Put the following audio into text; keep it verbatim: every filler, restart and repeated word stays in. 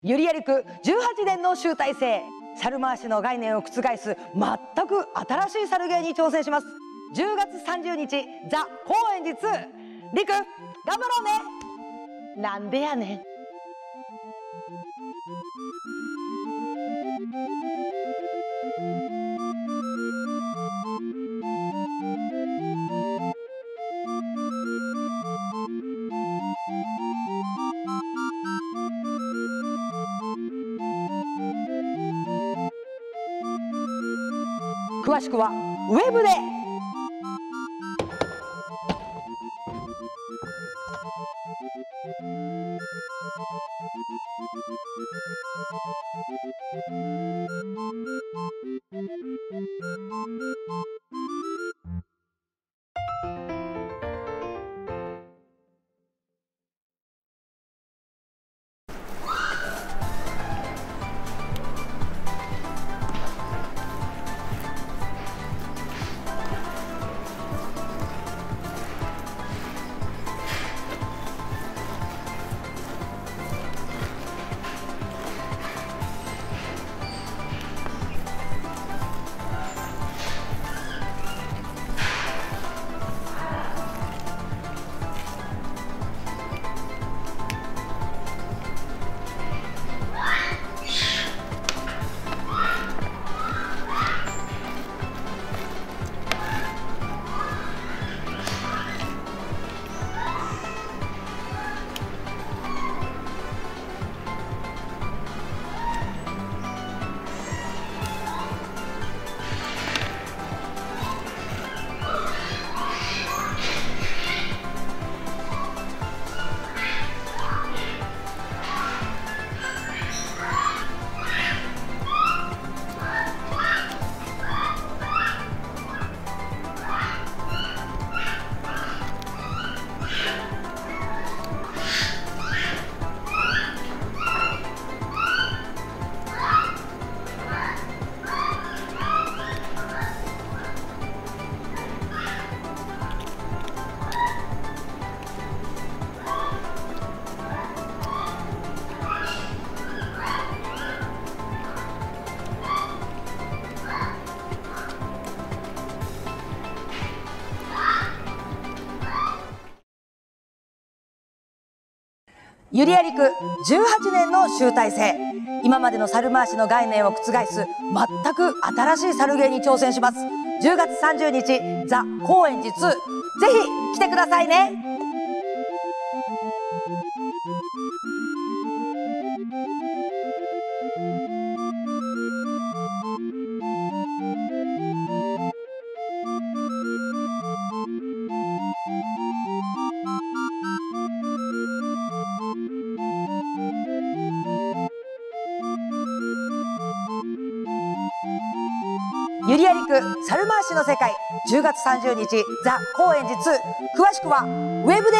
閖上陸じゅうはちねんの集大成、猿回しの概念を覆す全く新しい猿芸に挑戦します。じゅうがつさんじゅうにち、ザ・高円寺ツー。りく、頑張ろうね。なんでやねん。詳しくはウェブで。閖上陸じゅうはちねんの集大成。今までの猿回しの概念を覆す全く新しい猿芸に挑戦します。じゅうがつさんじゅうにち、ザ・高円寺ツー。ぜひ来てくださいね。閖上陸猿回しの世界、じゅうがつさんじゅうにち、ザ・高円寺ツー。詳しくはウェブで。